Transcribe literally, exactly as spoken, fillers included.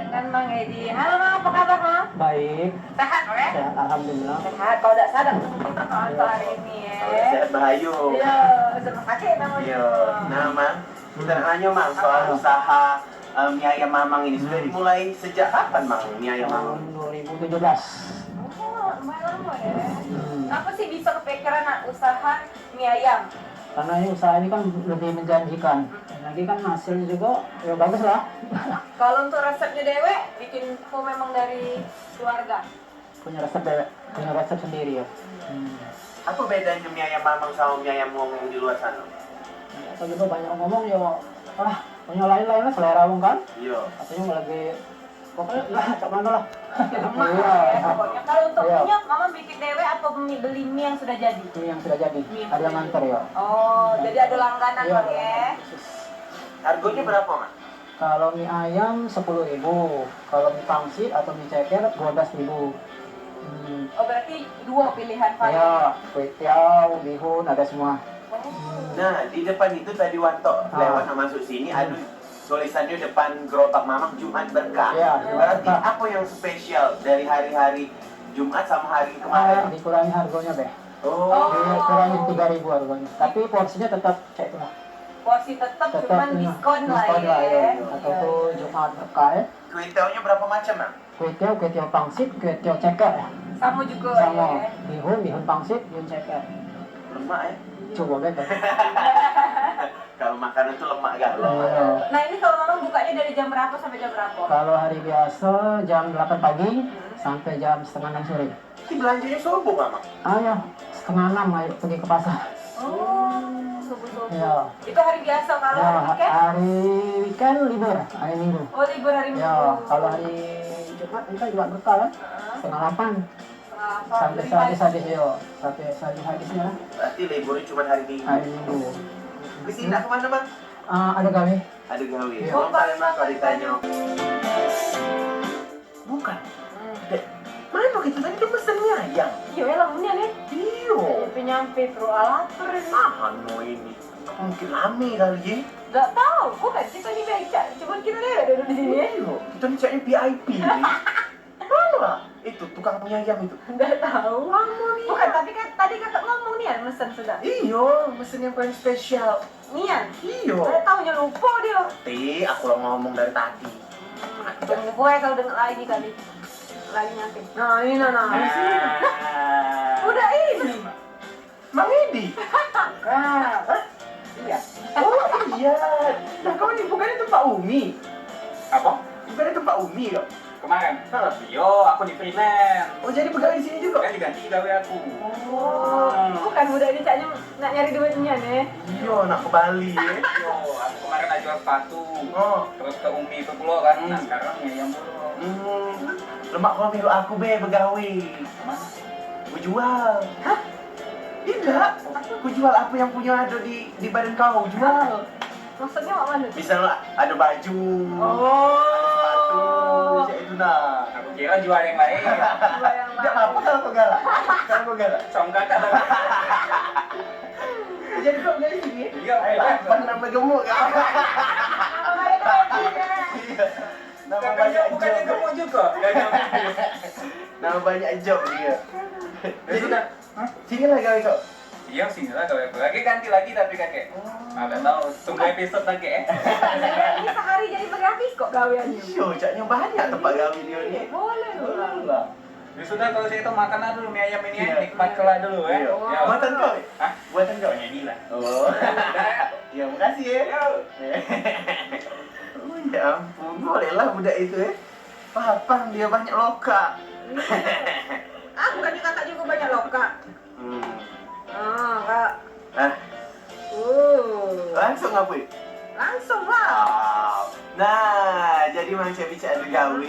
Dan Mang Edi. Halo, Mang, apa kabar, Mang? Baik. Sehat, Mang, ya? Sehat, alhamdulillah. Sehat. Kalau tidak sadar, kita kawan hari ini, ya. Kalau tidak sehat, bahaya. Iya, rumah sakit namanya. Iya. Nah, Mang, kita nak nanya, Mang, soal usaha, eh, mie ayam Mamang ini. Sudah dimulai sejak kapan, Mang, mie ayam Mamang? Tahun dua ribu tujuh belas. Oh, lumayan lama, ya. Hmm. Apa sih bisa kepikiran nak usaha mie ayam? Karena ini usaha ini kan lebih menjanjikan. Lagi kan hasilnya juga, ya, bagus lah. Kalau untuk resepnya dewek, bikin kok memang dari keluarga? Punya resep dewek, punya resep sendiri, ya. Hmm. Apa bedanya mie ayam Mamang sama mie ayam wong yang di luar sana? Ya, apa juga banyak ngomong, ya, ah, punya lain-lain lah, selera wong kan. Iya. Katanya lagi, pokoknya lah, cak mana lah. Lemak, iya, ya, pokoknya. Kalau untuk minyak, Mama bikin dewek apa mi-, beli mie yang sudah jadi? Mie yang sudah jadi. Mie yang sudah jadi. Ada yang nganter, ya. Oh, jadi ada langganan, iya, Mang, ada langganan khusus. Harganya berapa, Mang? Kalau mie ayam sepuluh ribu, kalau mie pangsit atau mie ceker dua belas ribu. Hmm. Oh, berarti dua pilihan varian. Ya, kuitiau, bihun, ada semua. Oh. Hmm. Nah, di depan itu tadi Wanto lewat nak masuk sini, ada tulisannya depan gerobak Mamang Jumat Berkah. Iya, Jumat Berkah. Berarti apa yang spesial dari hari-hari Jumat sama hari kemarin? Ah, dikurangi harganya, Beh. Oh. Dikurangi tiga ribu harganya. Tapi porsinya tetap kayak itulah. Porsi tetap, cuman diskon lah, ya. Iya, iya. Atau tuh Jumat Berkah, ya. Kuitiaunya berapa macam, Mang? Kuitiau, kuitiau pangsit, kuitiau ceker, ya. Sama juga, ya. Sama. Bihun, bihun pangsit, bihun ceker. Lemak, ya? Coba, Beh. Kalau makanan tuh lemak, kan? Iya. Nah, ini kalau Mamang bukanya dari jam berapa sampai jam berapa? Kalau hari biasa, jam delapan pagi sampai jam setengah enam sore. Berarti belanjanya subuh, Mamang? Ah, ya, setengah enam ayo pergi ke pasar. Oh, subuh-subuh. Ya. Itu hari biasa, kalau hari weekend? Ya, hari weekend libur, hari Minggu. Oh, libur hari Minggu. Ya, kalau hari Jumat, ini kan Jumat Berkah, kan? Heeh. Setengah delapan. Setengah delapan. Sampai sehabis-habis, yo. Sampai sehabis-habisnya. Berarti liburnya cuma hari Minggu. Hari Minggu. Ke sini nak kemana, Mang? Ah, ada gawe. Ada gawe. Iya. Gampang, Mang, kalau ditanya. Bukan. Hmm. Dek, mano kito tadi tu mesen mie ayam? Iyo, ya lah, nian, ya. Iyo. Nyampe-nyampe perut lapar ini. Ah, anu ini. Mungkin lame kali, ye. Dak tau, bukan kito ni becak. Cuman kito dewek duduk di sini, ya. Iyo, kito ni caknyo V I P ni. Mano lah itu tukang mie ayam itu? Dak tau. Lamo nian. Bukan, tapi kan tadi kakak ngomong nian mesen sudah. Iyo, mesen yang paling spesial. Nian? Iyo. Dak tau, nyo lupo dio. Ti, aku lah ngomong dari tadi. Hmm, tunggu bae kalau dengar lagi kali. Lagi nyampe. Nah, ini nah, nah. Udah ini. Mang Edi. Nah, hah? Iya. Oh, iya. Nah, kau ni bukannya tempat Umi? Apa? Bukannya tempat Umi kau? Kemarin? Hah? Iyo, aku di freelance. Oh, jadi begawe di sini juga? Kan diganti gawe aku. Oh. Hmm. Bukan budak ni caknyo nak nyari duit nian, eh? Iyo, nak ke Bali, eh? Iyo, aku kemarin nak jual sepatu. Oh. Terus ke Umi tu pulo kan. Hmm. Nah, sekarang mie ayam pulo. Hmm. Lemak kau milu aku be begawe. Kemana? Ku jual. Hah? Tidak. Ku jual apa yang punya ada di, di badan kau. Jual. Maksudnya mak mano? Misal ado baju, oh, ado sepatu, cak itu nah. Aku kira jual yang lain. Jual yang lain. Tidak apa-apa kalau kau galak. Kalau kau galak. Sama kakak dah. Jadi kau dari sini? Iya. Ayo, apa nama gemuk kau? Nama lain lagi, ya. Iya. Nama kakaknya banyak bukan job. Yang gemuk juga. Nama banyak job dia. Ya sudah. Hah? Sini lah gawe kau. Iya, sini lah gawe aku. Lagi ganti lagi tapi kakek. Oh. Nah, dak tahu. Tunggu episode lagi, eh. Ini sehari jadi berapa kok gaweannya? Iyo, caknya banyak tempat gawe dia ni. Boleh lah. Boleh lah. Ya sudah, kalau saya itu makan lah dulu mie ayam ini, ya. Iya. Nikmat lah dulu, ya. Iya. Ya. Buatan kau? Hah? Buatan kau? Jadi lah. Oh. Ya, makasih, ya. Ya. Oh, ya ampun, boleh lah budak itu, eh. Paham dia banyak lokak. Ah, bukannya kakak juga banyak lokak? Hmm. Ah, kak. Ah. Uh. Langsung ngapui? Langsung lah. Ah. Nah, jadi macam bicara gawe